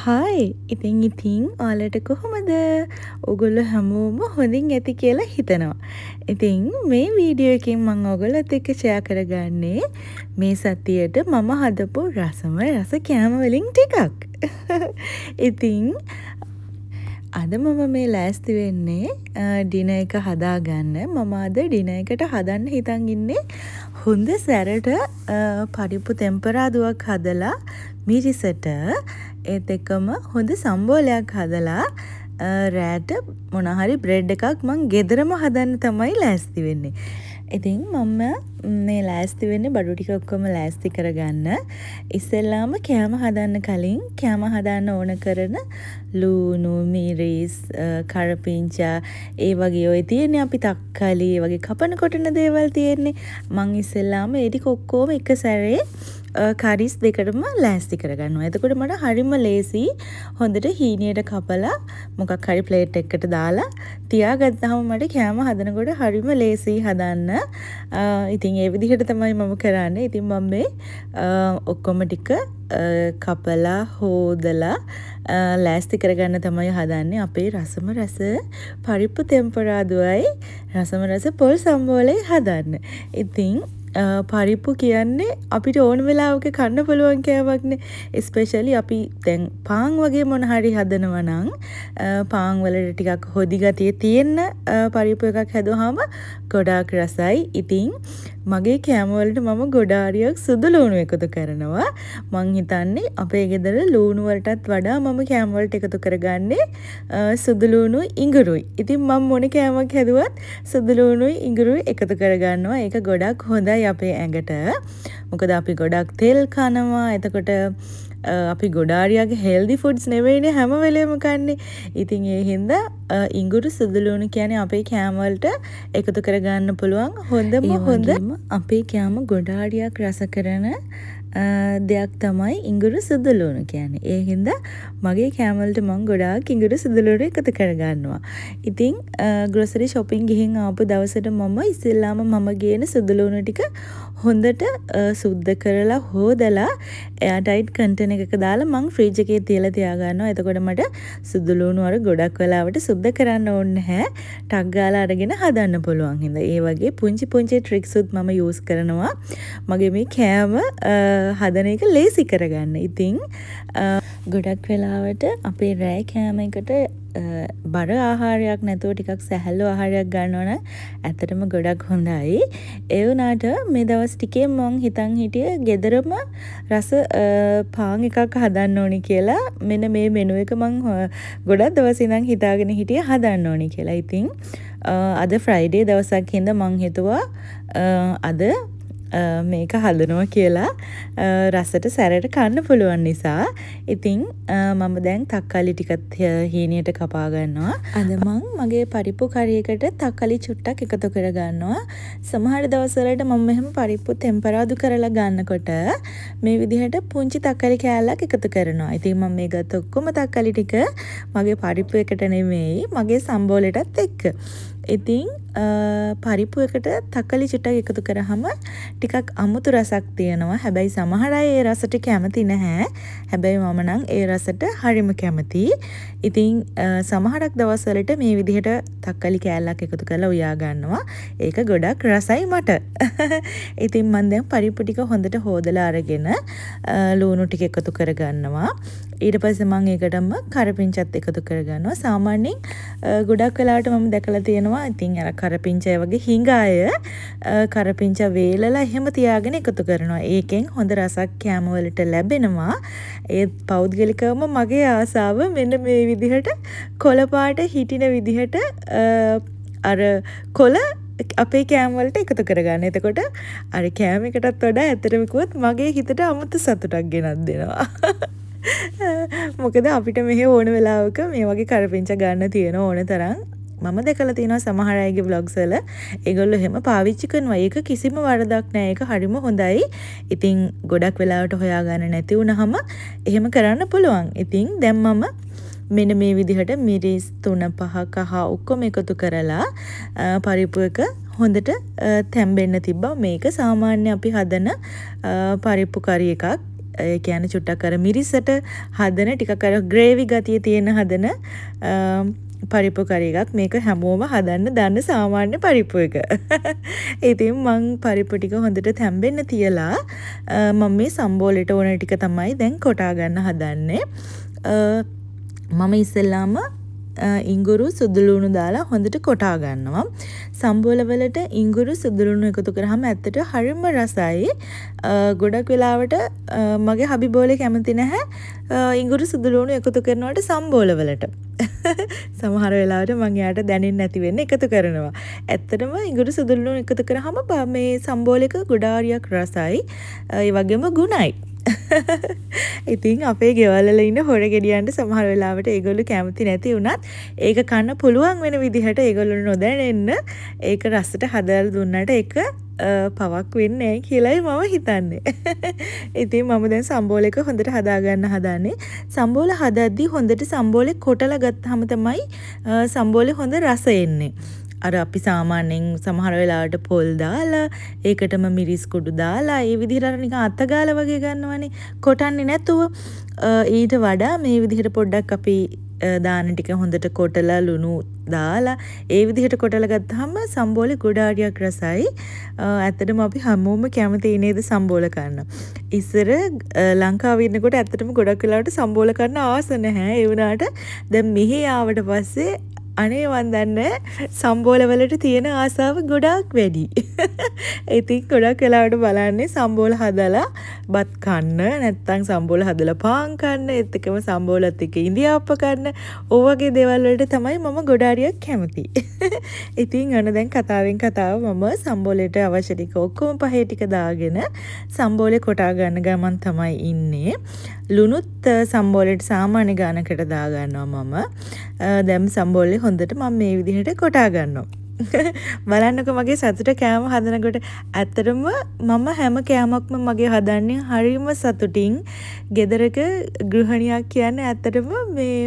Hi, ඉතින් ඉතින් ඔයාලට කොහොමද? ඔයගොල්ලෝ හැමෝම හොඳින් ඇති කියලා හිතනවා. ඉතින් මේ වීඩියෝ එකෙන් මම ඔයගොල්ලොත් එක්ක ෂෙයා කරගන්නේ මේ සතියට මම හදපු රසම රස කෑම වලින් ටිකක්. ඉතින් අද මම මේ ලෑස්ති වෙන්නේ ඩිනර් එක හදාගන්න. මම අද ඩිනර් එකට හදන්න හිතන් ඉන්නේ හොඳ සැරට පරිප්පු තෙම්පරාදුවක් හදලා මිරිසට, ඒත් එක්කම හොඳ සම්බෝලයක් හදලා රෑට මොනා හරි බ්‍රෙඩ් එකක් මං ගෙදරම හදන්න තමයි ලෑස්ති වෙන්නේ. ඉතින් මම මේ ලෑස්ති වෙන්නේ බඩු ටික ඔක්කොම ලෑස්ති කරගන්න. ඉස්සෙල්ලාම කෑම හදන්න කලින් කෑම හදන්න ඕන කරන ලූණු, මිරිස්, කරපිංචා ඒ වගේ ඔය තියෙන්නේ අපි තක්කාලි ඒ වගේ කපන කොටන දේවල් තියෙන්නේ. මං ඉස්සෙල්ලාම ඒ ටික ඔක්කොම එක සැරේ කරිස් දෙකටම ලෑස්ති කරගන්නවා. එතකොට මට හරිම ලේසියි හොඳට හීනියට කපලා මොකක් හරි ප්ලේට් එකකට දාලා තියාගත්තාම මට කෑම හදනකොට හරිම ලේසියි හදන්න. ඉතින් ඒ විදිහට තමයි මම කරන්නේ. ඉතින් මම මේ ඔක්කොම ටික කපලා හෝදලා ලෑස්ති කරගන්න තමයි හදන්නේ අපේ රසම රස පරිප්පු තෙම්පරාදුවයි රසම රස පොල් සම්බෝලයි හදන්න. ඉතින් පරිප්පු කියන්නේ අපිට ඕන වෙලාවක කන්න පුළුවන් කෑමක්නේ. ස්පෙෂලි අපි දැන් පාන් වගේ මොන හරි හදනවා නම් පාන් වලට ටිකක් හොදි ගතිය තියෙන පරිප්පු එකක් හැදුවාම ගොඩාක් රසයි. ඉතින් මගේ කෑම වලට මම ගොඩාරියක් සුදු ලූණු එකතු කරනවා. මං හිතන්නේ අපේ ගෙදර ලූණු වලටත් වඩා මම කෑම වලට එකතු කරගන්නේ සුදු ලූණුයි ඉඟුරුයි. ඉතින් මං මොන කෑමක් හැදුවත් සුදු ලූණුයි ඉඟුරුයි එකතු කරගන්නවා. ඒක ගොඩක් හොඳයි අපේ ඇඟට. මොකද අපි ගොඩක් තෙල් කනවා. එතකොට අපි ගොඩාරියක් හෙල්දි ෆුඩ්ස් නෙවෙයිනේ හැම වෙලේම කන්නේ. ඉතින් ඒ හින්දා ඉඟුරු සුදු ලුණු කියන්නේ අපේ කෑම වලට එකතු කරගන්න පුළුවන් හොඳම හොඳ අපේ කෑම ගොඩාරියක් රස කරන දෙයක් තමයි ඉඟුරු සුදු ලුණු කියන්නේ. ඒ හින්දා මගේ කෑම වලට මං ගොඩාක් ඉඟුරු සුදු ලුණු එකතු කරගන්නවා. ඉතින් ග්‍රොසරි ෂොපින් ගිහින් ආපු දවසට මම ඉස්සෙල්ලාම මම ගේන සුදු ලුණු ටික හොඳට සුද්ද කරලා හෝදලා එයාර් ටයිට් කන්ටේනර් එකක දාලා මං ෆ්‍රිජ් එකේ තියලා තියාගන්නවා. එතකොට මට සුදු ලුණු අර ගොඩක් වෙලාවට සුද්ද කරන්න ඕනේ නැහැ. ටක් ගාලා අරගෙන හදන්න පුළුවන් හින්දා. ඒ වගේ පුංචි පුංචි ට්‍රික්ස් උත් මම යූස් කරනවා මගේ මේ කෑම හදන එක ලේසි කරගන්න. ඉතින් ගොඩක් වෙලාවට අපේ රෑ කෑම එකට බර ආහාරයක් නැතුව ටිකක් සැහැල්ලු ආහාරයක් ගන්නවා නම් ඇත්තටම ගොඩක් හොඳයි. ඒ වුණාට මේ දවස් ටිකේ මං හිතන් හිටියේ ගෙදරම රස පාන් එකක් හදන්න ඕනි කියලා. මෙන්න මේ මෙනු එක මං ගොඩක් දවස් ඉඳන් හිතාගෙන හිටියේ හදන්න ඕනි කියලා. ඉතින් අද ෆ්‍රයිඩේ දවසක් හින්දා මං හිතුවා අද මේක හදනවා කියලා, රසට සැරට කන්න පුළුවන් නිසා. ඉතින් මම දැන් තක්කාලි ටිකත් හීනියට කපා ගන්නවා. අද මං මගේ පරිප්පු කරි එකට තක්කාලි චුට්ටක් එකතු කරගන්නවා. සමහර දවස්වලට මම මෙහෙම පරිප්පු තෙම්පරාදු කරලා ගන්නකොට මේ විදිහට පුංචි තක්කාලි කෑල්ලක් එකතු කරනවා. ඉතින් මම මේ ගත්ත ඔක්කොම තක්කාලි ටික මගේ පරිප්පු එකට නෙමෙයි, මගේ සම්බෝලෙටත් එක්ක. ඉතින් පරිප්පු එකට තක්කාලි චුට්ටක් එකතු කරාම ටිකක් අමුතු රසක් තියෙනවා. හැබැයි සමහර අය ඒ රසට කැමති නැහැ. හැබැයි මම නම් ඒ රසට හරිම කැමතියි. ඉතින් සමහරක් දවස්වලට මේ විදිහට තක්කාලි කෑල්ලක් එකතු කරලා උයා ගන්නවා. ඒක ගොඩක් රසයි මට. ඉතින් මං දැන් පරිප්පු ටික හොඳට හෝදලා අරගෙන ලූණු ටික එකතු කරගන්නවා. ඊට පස්සේ මං ඒකටම කරපිංචත් එකතු කරගන්නවා. සාමාන්‍යයෙන් ගොඩක් වෙලාවට මම දැකලා තියෙනවා ඉතින් අර කරපිංචා වගේ හිඟ අය කරපිංචා වේලලා එහෙම තියාගෙන එකතු කරනවා. ඒකෙන් හොඳ රසක් කෑම වලට ලැබෙනවා. ඒත් පෞද්ගලිකවම මගේ ආසාව මෙන්න මේ විදිහට කොළ පාට හිටින විදිහට අර කොළ අපේ කෑම වලට එකතු කරගන්න. එතකොට අර කෑම එකටත් වඩා ඇත්තටම කිව්වොත් මගේ හිතට අමුතු සතුටක් ගෙනත් දෙනවා. මොකද අපිට මෙහෙ ඕන වෙලාවක මේ වගේ කරපිංචා ගන්න තියෙන ඕන තරම්. මම දැකලා තියෙනවා සමහර අයගේ ව්ලොග්ස් වල ඒගොල්ලෝ එහෙම පාවිච්චි කරනවා. ඒක කිසිම වරදක් නෑ. ඒක හරිම හොඳයි. ඉතින් ගොඩක් වෙලාවට හොයාගන්න නැති වුනහම එහෙම කරන්න පුළුවන්. ඉතින් දැන් මම මෙන්න මේ විදිහට මිරිස් 3 5 කහ ඔක්කොම එකතු කරලා පරිප්පු එක හොඳට තැම්බෙන්න තිබ්බා. මේක සාමාන්‍ය අපි හදන පරිප්පු කරි එකක්. ඒ කියන්නේ චුට්ටක් අර මිරිසට හදන ටිකක් අර ග්‍රේවි ගතිය තියෙන හදන පරිප්පු කරි එකක්. මේක හැමෝම හදන්න දන්න සාමාන්‍ය පරිප්පු එක. ඉතින් මං පරිප්පු ටික හොඳට තැම්බෙන්න තියලා මම මේ සම්බෝලෙට ඕන ටික තමයි දැන් කොටා ගන්න හදන්නේ. මම ඉස්සෙල්ලාම ඉඟුරු සුදු ලුණු දාලා හොඳට කොටා ගන්නවා. සම්බෝල වලට ඉඟුරු සුදු ලුණු එකතු කරාම ඇත්තට හරිම රසයි. ගොඩක් වෙලාවට මගේ හබි බෝලේ කැමති නැහැ ඉඟුරු සුදු ලුණු එකතු කරනවට සම්බෝල වලට. සමහර වෙලාවට මං එයාට දැනෙන්නේ නැති වෙන්න එකතු කරනවා. ඇත්තටම ඉඟුරු සුදු ලුණු එකතු කරාම මේ සම්බෝල එක ගොඩාරියක් රසයි. ඒ වගේම ගුණයි. ඉතින් අපේ ගෙවල් වල ඉන්න හොර ගෙඩියන්ට සමහර වෙලාවට ඒගොල්ලෝ කැමති නැති වුණත් ඒක කන්න පුළුවන් වෙන විදිහට ඒගොල්ලෝ නොදැනෙන්න ඒක රසට හදලා දුන්නට ඒක පවක් වෙන්නේ නෑ කියලායි මම හිතන්නේ. ඉතින් මම දැන් සම්බෝල එක හොඳට හදාගන්න හදන්නේ. සම්බෝල හදද්දි හොඳට සම්බෝලේ කොටලා ගත්තාම තමයි සම්බෝලේ හොඳ රස එන්නේ. අර අපි සාමාන්‍යයෙන් සමහර වෙලාවට පොල් දාලා ඒකටම මිරිස් කුඩු දාලා ඒ විදිහට අර නිකන් අත ගාලා වගේ ගන්නවනේ කොටන්නේ නැතුව. ඊට වඩා මේ විදිහට පොඩ්ඩක් අපි දාන ටික හොඳට කොටලා ලුණු දාලා ඒ විදිහට කොටලා ගත්තාම සම්බෝලේ ගොඩාරියක් රසයි. ඇත්තටම අපි හැමෝම කැමතියි නේද සම්බෝල කන්න. ඉස්සර ලංකාවේ ඉන්නකොට ඇත්තටම ගොඩක් වෙලාවට සම්බෝල කන්න ආස නැහැ. ඒ වුණාට දැන් මෙහි ආවට පස්සේ අනේ මන් දන්නේ සම්බෝල වලට තියෙන ආසාව ගොඩාක් වැඩි. ඉතින් ගොඩක් වෙලාවට බලන්නේ සම්බෝල හදලා බත් කන්න, නැත්තම් සම්බෝල හදලා පාන් කන්න, ඒත් එක්කම සම්බෝලත් එක්ක ඉඳිආප්ප කන්න, ඔය වගේ දේවල් වලට තමයි මම ගොඩාරියක් කැමති. ඉතින් ඔන්න දැන් කතාවෙන් කතාව මම සම්බෝලයට අවශ්‍ය ටික ඔක්කොම පහේ ටික දාගෙන සම්බෝලේ කොටා ගන්න ගමන් තමයි ඉන්නේ. ලුණුත් සම්බෝලයට සාමාන්‍ය ගානකට දාගන්නවා මම. දැන් සම්බෝලේ හොඳට මම මේ විදිහට කොටා ගන්නවා. බලන්නකෝ මගේ සතුට කෑම හදනකොට. ඇත්තටම මම හැම කෑමක්ම මගේ හදන්නේ හරිම සතුටින්. ගෙදරක ගෘහණියක් කියන්නේ ඇත්තටම මේ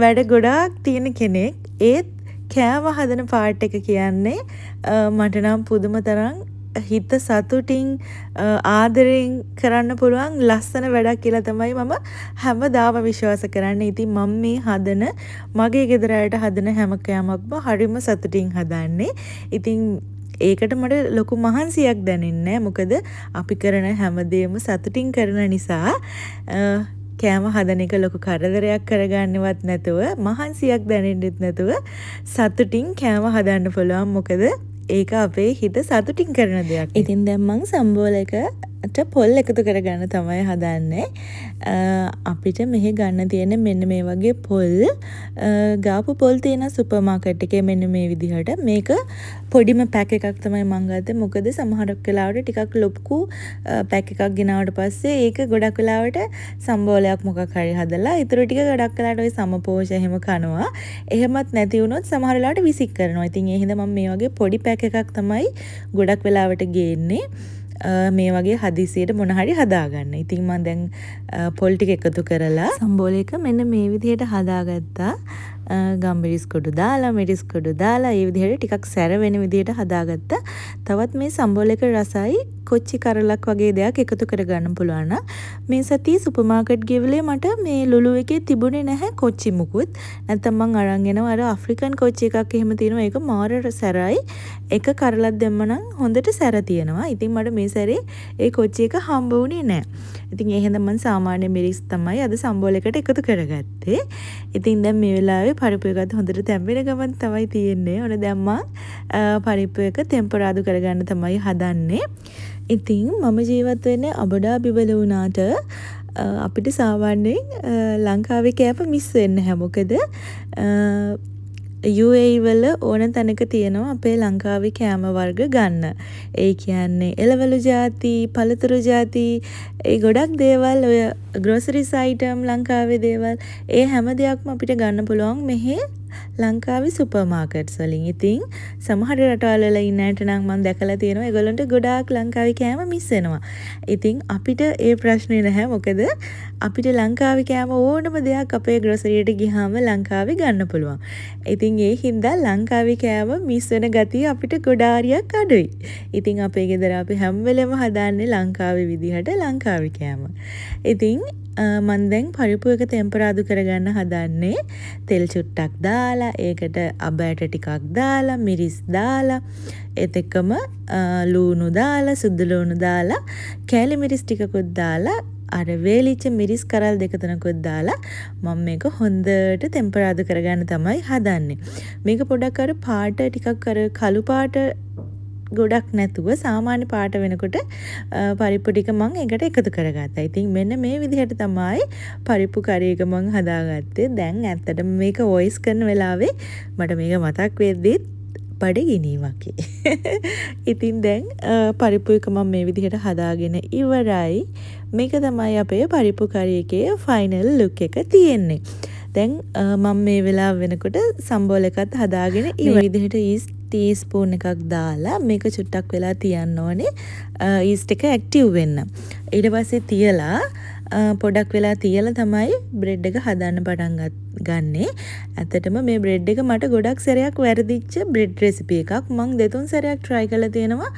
වැඩ ගොඩාක් තියෙන කෙනෙක්. ඒත් කෑම හදන පාර්ට් එක කියන්නේ මට නම් පුදුම තරම් හිත සතුටින් ආදරෙන් කරන්න පුළුවන් ලස්සන වැඩක් කියලා තමයි මම හැමදාම විශ්වාස කරන්නේ. ඉතින් මම මේ හදන මගේ ගෙදර අයට හදන හැම කෑමක්ම හරිම සතුටින් හදන්නේ. ඉතින් ඒකට මට ලොකු මහන්සියක් දැනෙන්නේ නෑ. මොකද අපි කරන හැමදේම සතුටින් කරන නිසා කෑම හදන එක ලොකු කරදරයක් කරගන්නවත් නැතුව මහන්සියක් දැනෙන්නෙත් නැතුව සතුටින් කෑම හදන්න පුළුවන්. මොකද ඒක අපේ හිත සතුටින් කරන දෙයක්. ඉතින් දැන් මං සම්බෝල එකට පොල් එකතු කරගන්න තමයි හදන්නේ. අපිට මෙහෙ ගන්න තියෙන මෙන්න මේ වගේ පොල් ගාපු පොල් තියෙන සුපර් මාකට් එකේ මෙන්න මේ විදිහට. මේක පොඩිම පැක් එකක් තමයි මං ගත්තේ. මොකද සමහරක් වෙලාවට ටිකක් ලොකු පැක් එකක් ගෙනාවට පස්සේ ඒක ගොඩක් වෙලාවට සම්බෝලයක් මොකක් හරි හදලා ඉතුරු ටික ගොඩක් වෙලාවට ඔය සමපෝෂ එහෙම කනවා. එහෙමත් නැති වුණොත් සමහර වෙලාවට විසික් කරනවා. ඉතින් ඒ හින්දා මම මේ වගේ පොඩි පැක් එකක් තමයි ගොඩක් වෙලාවට ගේන්නේ. මේ වගේ හදිසියට මොන හරි හදාගන්න. ඉතින් මං දැන් පොල් ටික එකතු කරලා සම්බෝල එක මෙන්න මේ විදිහට හදාගත්තා. ගම්මිරිස් කුඩු දාලා මිරිස් කුඩු දාලා ඒ විදිහට ටිකක් සැර වෙන විදිහට හදාගත්තා. තවත් මේ සම්බෝල එක රසයි කොච්චි කරලක් වගේ දෙයක් එකතු කරගන්න පුළුවන් නම්. මේ සතියේ සුපර් මාකට් ගෙවලේ මට මේ ලුලු එකේ තිබුණේ නැහැ කොච්චි මුකුත්. නැත්තම් මං අරන් එනවා අර ඇෆ්‍රිකන් කොච්චි එකක් එහෙම තියෙනවා. ඒක මාර සැරයි. එක කරලක් දැම්මනම් හොඳට සැර තියෙනවා. ඉතින් මට මේ සැරේ ඒ කොච්චි එක හම්බ වුණේ නෑ. ඉතින් ඒ හින්දා මං සාමාන්‍ය මිරිස් තමයි අද සම්බෝල එකට එකතු කරගත්තේ. ඉතින් දැන් මේ වෙලාවේ පරිප්පු එකත් හොඳට තැම්බෙන ගමන් තමයි තියෙන්නේ. ඔන්න දැන් මං පරිප්පු එක තෙම්පරාදු කරගන්න තමයි හදන්නේ. ඉතින් මම ජීවත් වෙන්නේ අබුඩාබි වල වුණාට අපිට සාමාන්‍යයෙන් ලංකාවේ කෑම මිස් වෙන්නේ නැහැ. මොකද UAE වල ඕන තැනක තියෙනවා අපේ ලංකාවේ කෑම වර්ග ගන්න. ඒ කියන්නේ එළවලු ජාති, පළතුරු ජාති, ඒ ගොඩක් දේවල් ඔය ග්‍රොසරිස් අයිටම් ලංකාවේ දේවල් ඒ හැම දෙයක්ම අපිට ගන්න පුළුවන් මෙහෙ. ලංකාවේ සුපර් මාකට්ස් වලින්. ඉතින් සමහර රටවල් වල ඉන්න අයට නම් මං දැකලා තියෙනවා ඒගොල්ලන්ට ගොඩාක් ලංකාවේ කෑම මිස් වෙනවා. ඉතින් අපිට ඒ ප්‍රශ්නේ නැහැ. මොකද අපිට ලංකාවේ කෑම ඕනම දෙයක් අපේ ග්‍රොසරියට ගියාම ලංකාවේ ගන්න පුළුවන්. ඉතින් ඒ හින්දා ලංකාවේ කෑම මිස් වෙන ගතිය අපිට ගොඩාරියක් අඩුයි. ඉතින් අපේ ගෙදර අපි හැම වෙලේම හදන්නේ ලංකාවේ විදිහට ලංකාවේ කෑම. ඉතින් මං දැන් පරිප්පු එක තෙම්පරාදු කරගන්න හදන්නේ. තෙල් චුට්ටක් දාලා, ඒකට අබ ඇට ටිකක් දාලා, මිරිස් දාලා, ඒත් එක්කම ලූණු දාලා, සුදු ලූණු දාලා, කෑලි මිරිස් ටිකකුත් දාලා, අර වේලිච්ච මිරිස් කරල් දෙක තුනකුත් දාලා මම මේක හොඳට තෙම්පරාදු කරගන්න තමයි හදන්නේ. මේක පොඩක් අර පාට ටිකක් අර කළු පාට ගොඩක් නැතුව සාමාන්‍ය පාට වෙනකොට පරිප්පු ටික මං ඒකට එකතු කරගත්තා. ඉතින් මෙන්න මේ විදිහට තමයි පරිප්පු කරි එක මං හදාගත්තේ. දැන් ඇත්තටම මේක වොයිස් කරන වෙලාවේ මට මේක මතක් වෙද්දිත් බඩගිනි වගේ. ඉතින් දැන් පරිප්පු එක මම මේ විදිහට හදාගෙන ඉවරයි. මේක තමයි අපේ පරිප්පු කරි එකේ ෆයිනල් ලුක් එක තියෙන්නේ. දැන් මම මේ වෙලාව වෙනකොට සම්බෝල එකත් හදාගෙන ඉවරයි. මේ විදිහට ඊස්ට් ටී ස්පූන් එකක් දාලා මේක චුට්ටක් වෙලා තියන්න ඕනේ ඊස්ට් එක ඇක්ටිව් වෙන්න. ඊට පස්සේ තියලා පොඩක් වෙලා තියලා තමයි බ්‍රෙඩ් එක හදන්න පටන් ගන්නෙ. ඇත්තටම මේ බ්‍රෙඩ් එක මට ගොඩක් සැරයක් වැරදිච්ච බ්‍රෙඩ් රෙසිපි එකක්. මං දෙතුන් සැරයක් ට්‍රයි කරලා තියෙනවා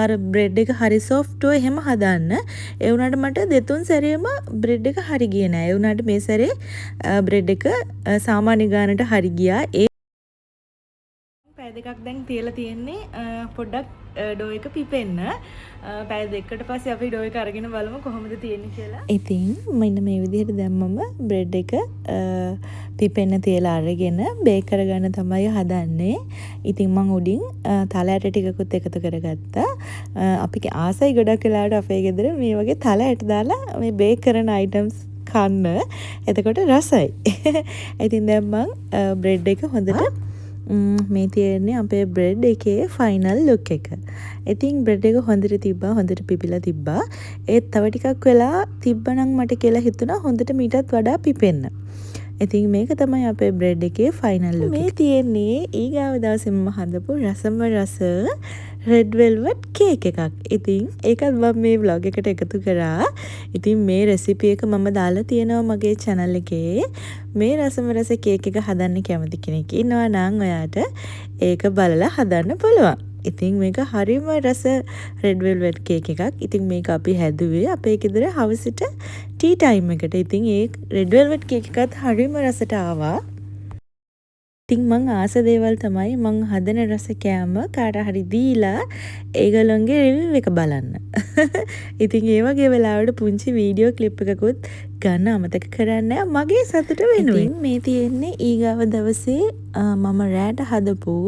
අර බ්‍රෙඩ් එක හරි සොෆ්ට්ව එහෙම හදන්න. ඒ වුණාට මට දෙතුන් සැරේම බ්‍රෙඩ් එක හරි ගියේ නෑ. ඒ වුණාට මේ සැරේ බ්‍රෙඩ් එක සාමාන්‍ය ගානට හරි ගියා. ඒ පැය දෙකක් දැන් තියලා තියෙන්නේ පොඩ්ඩක් ඩෝ එක පිපෙන්න. පැය දෙකකට පස්සේ අපි ඩෝ එක අරගෙන බලමු කොහොමද තියෙන්නේ කියලා. ඉතින් මෙන්න මේ විදිහට දැන් මම බ්‍රෙඩ් එක පිපෙන්න තියලා අරගෙන බේක් කරගන්න තමයි හදන්නේ. ඉතින් මං උඩින් තල ඇට ටිකකුත් එකතු කරගත්තා. අපි ආසයි ගොඩක් වෙලාවට අපේ ගෙදර මේ වගේ තල ඇට දාලා මේ බේක් කරන අයිටම්ස් කන්න. එතකොට රසයි. ඉතින් දැන් මං බ්‍රෙඩ් එක හොඳට, මේ තියෙන්නේ අපේ බ්‍රෙඩ් එකේ ෆයිනල් ලුක් එක. ඉතින් බ්‍රෙඩ් එක හොඳට තිබ්බා, හොඳට පිපිලා තිබ්බා. ඒත් තව ටිකක් වෙලා තිබ්බනම් මට කියලා හිතුණා හොඳට මීටත් වඩා පිපෙන්න. ඉතින් මේක තමයි අපේ බ්‍රෙඩ් එකේ ෆයිනල් ලුක් එක. මේ තියෙන්නේ ඊගාව දවසේ මම හදපු රසම රස රෙඩ් වෙල්වට් කේක් එකක්. ඉතින් ඒකත් මම මේ ව්ලොග් එකට එකතු කරා. ඉතින් මේ රෙසිපි එක මම දාලා තියෙනවා මගේ චැනල් එකේ. මේ රසම රස කේක් එක හදන්න කැමති කෙනෙක් ඉන්නවා නම් ඔයාට ඒක බලලා හදන්න පුළුවන්. ඉතින් මේක හරිම රස රෙඩ් වෙල්වට් කේක් එකක්. ඉතින් මේක අපි හැදුවේ අපේ ගෙදර හවසට ටී ටයිම් එකට. ඉතින් ඒ රෙඩ් වෙල්වට් කේක් එකත් හරිම රසට ආවා. ඉතින් මං ආස දේවල් තමයි මං හදන රස කෑම කාට හරි දීලා ඒගොල්ලොන්ගේ රිවිව් එක බලන්න. ඉතින් ඒ වගේ වෙලාවට පුංචි වීඩියෝ ක්ලිප් එකකුත් ගන්න අමතක කරන්නේ නෑ මගේ සතුට වෙනුවෙන්. මේ තියෙන්නේ ඊගාව දවසේ මම රෑට හදපු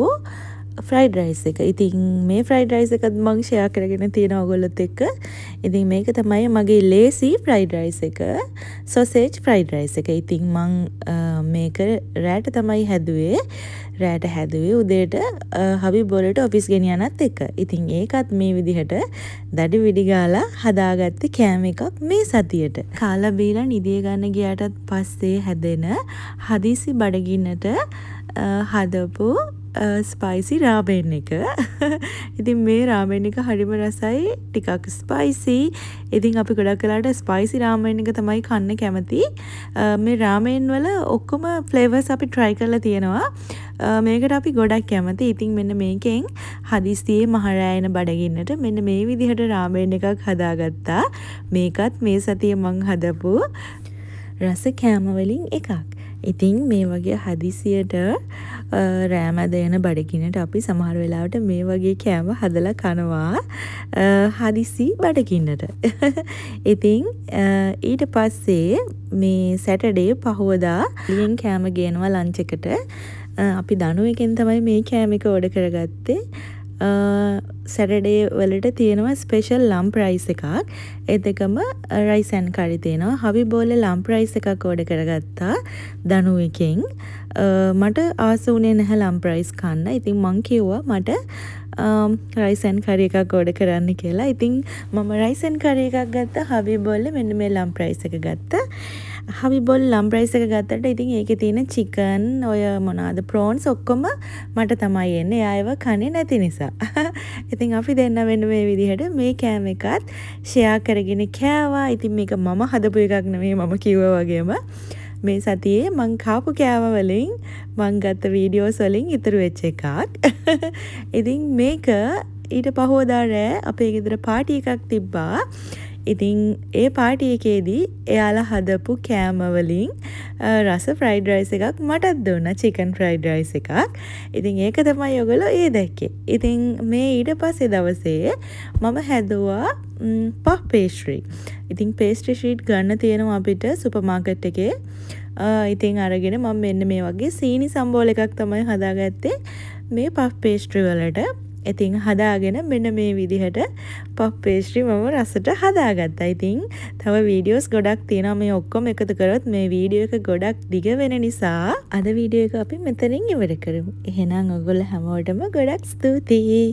ෆ්‍රයිඩ් රයිස් එක. ඉතින් මේ ෆ්‍රයිඩ් රයිස් එකත් මං ෂෙයා කරගෙන තියෙනවා ඔයගොල්ලොත් එක්ක. ඉතින් මේක තමයි මගේ ලේසි ෆ්‍රයිඩ් රයිස් එක. සොසේජ් ෆ්‍රයිඩ් රයිස් එක. ඉතින් මං මේක රෑට තමයි හැදුවේ. රෑට හැදුවේ උදේට හබි බෝලට ඔෆිස් ගෙනියනත් එක්ක. ඉතින් ඒකත් මේ විදිහට දඩි විඩි ගාලා හදාගත්ත කෑම එකක් මේ සතියට. කාලා බීලා නිදිය ගන්න ගියාටත් පස්සේ හැදෙන හදිසි බඩගින්නට හදපු ස්පයිසි රාමෙන් එක. ඉතින් මේ රාමෙන් එක හරිම රසයි. ටිකක් ස්පයිසි. ඉතින් අපි ගොඩක් වෙලාවට ස්පයිසි රාමෙන් එක තමයි කන්න කැමති. මේ රාමෙන් වල ඔක්කොම ෆ්ලේවර්ස් අපි ට්‍රයි කරලා තියෙනවා. මේකට අපි ගොඩක් කැමති. ඉතින් මෙන්න මේකෙන් හදිස්සියේ මහ රෑ එන බඩගින්නට මෙන්න මේ විදිහට රාමෙන් එකක් හදාගත්තා. මේකත් මේ සතියේ මං හදපු රස කෑම වලින් එකක්. ඉතින් මේ වගේ හදිසියට රෑ මැද එන බඩගින්නට අපි සමහර වෙලාවට මේ වගේ කෑම හදලා කනවා හදිසි බඩගින්නට. ඉතින් ඊට පස්සේ මේ සැටර්ඩේ පහුවදා එළියෙන් කෑම ගේනවා ලන්ච් එකට. අපි දනු එකෙන් තමයි මේ කෑම එක ඕඩර් කරගත්තේ. සැටර්ඩේ වලට තියෙනවා ස්පෙෂල් ලම්ප් රයිස් එකක්. ඒත් එක්කම රයිස් ඇන්ඩ් කරි තියෙනවා. හබි බෝලේ ලම්ප් රයිස් එකක් ඕඩර් කරගත්තා දනු එකෙන්. මට ආස වුණේ නැහැ ලම්ප් රයිස් කන්න. ඉතින් මං කිව්වා මට රයිස් ඇන්ඩ් කරි එකක් ඕඩර් කරන්න කියලා. ඉතින් මම රයිස් ඇන්ඩ් කරි එකක් ගත්තා. හබි බෝලේ මෙන්න මේ ලම්ප් රයිස් එක ගත්තා. හබිබොල් ලම්ප් රයිස් එක ගත්තට ඉතින් ඒකේ තියෙන චිකන්, ඔය මොනවාද, ප්‍රෝන්ස් ඔක්කොම මට තමයි එන්නේ. එයා ඒවා කන්නේ නැති නිසා. ඉතින් අපි දෙන්න මෙන්න මේ විදිහට මේ කෑම එකත් ෂෙයා කරගෙන කෑවා. ඉතින් මේක මම හදපු එකක් නෙමෙයි, මම කිව්වා වගේම. මේ සතියේ මං කාපු කෑම වලින් මං ගත්ත වීඩියෝස් වලින් ඉතුරු වෙච්ච එකක්. ඉතින් මේක ඊට පහුවදා රෑ අපේ ගෙදර පාටි එකක් තිබ්බා. ඉතින් ඒ පාටි එකේදී එයාලා හදපු කෑම වලින් රස ෆ්‍රයිඩ් රයිස් එකක් මටත් දුන්නා, චිකන් ෆ්‍රයිඩ් රයිස් එකක්. ඉතින් ඒක තමයි ඔයගොල්ලෝ ඒ දැක්කේ. ඉතින් මේ ඊට පස්සේ දවසේ මම හැදුවා පෆ් පේස්ට්‍රි. ඉතින් පේස්ට්‍රි ෂීට් ගන්න තියෙනවා අපිට සුපර් මාකට් එකේ. ඉතින් අරගෙන මම මෙන්න මේ වගේ සීනි සම්බෝල එකක් තමයි හදාගත්තේ මේ පෆ් පේස්ට්‍රි වලට. ඉතින් හදාගෙන මෙන්න මේ විදිහට පෆ් පේස්ට්‍රි මම රසට හදාගත්තා. ඉතින් තව වීඩියෝස් ගොඩක් තියෙනවා. මේ ඔක්කොම එකතු කරොත් මේ වීඩියෝ එක ගොඩක් දිග වෙන නිසා අද වීඩියෝ එක අපි මෙතනින් ඉවර කරමු. එහෙනම් ඔයගොල්ලෝ හැමෝටම ගොඩක් ස්තුතියි.